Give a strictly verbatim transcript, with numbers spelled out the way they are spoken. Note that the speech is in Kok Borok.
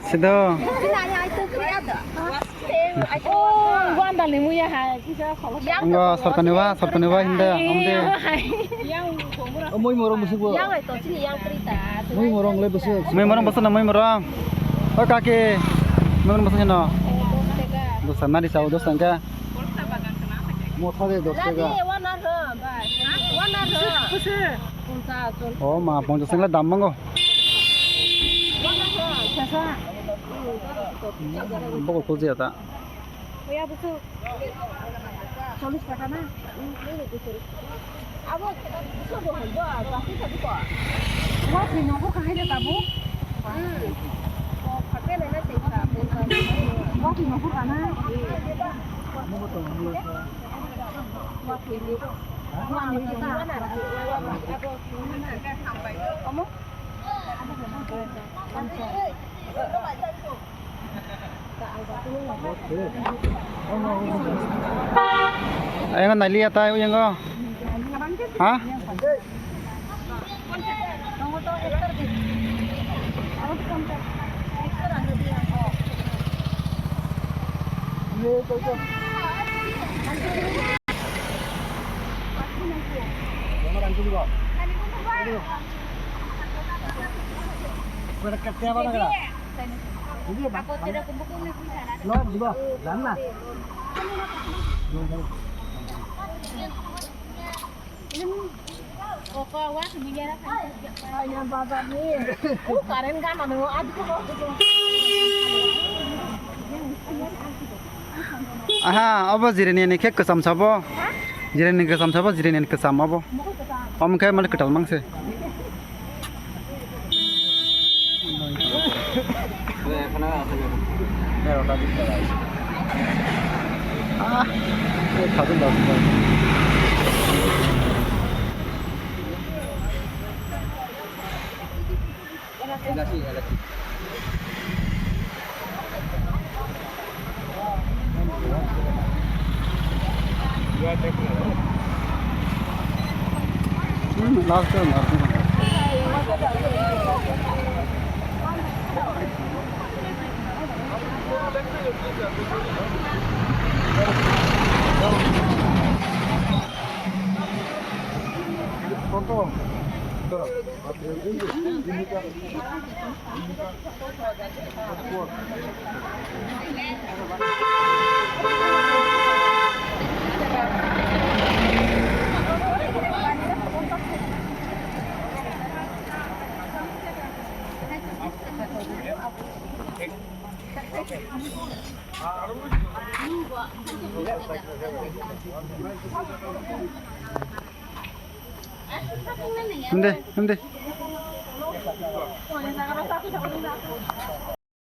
Sido. Wanda ni muya hai. Anggo sorkani wa, sorkani wa hinde, hinde. Mui morong bwswk bo. Mui morong le bwswk. Mui morong bwswk na mui morong. O kaki. Mui morong bwswk no. Dosa nari sao dosa angka. Motha de dos taka. O ma, ponchas taka dam mango. Bokol kuji ata. Oya busu. Chollish taka na? Abo busu bo hoi bo, basi sabi ko. Wa thwi nokho kahai de tabu? Hmm. O, phate nai na sei sa, sei sa. Wa thwi nokho kana? Wa thwi ni. Wa ni sa. Abo. Omo? Ayango nailiya tai uyango. Ha? Aha, obo jireni ni khe kwcham sabo. Jireni kwcham sabo, jireni kwcham obo. Omo khe malik kwtal mangse. Ah, eh, khajak da. Hmm, last time, last time. Hende, hende.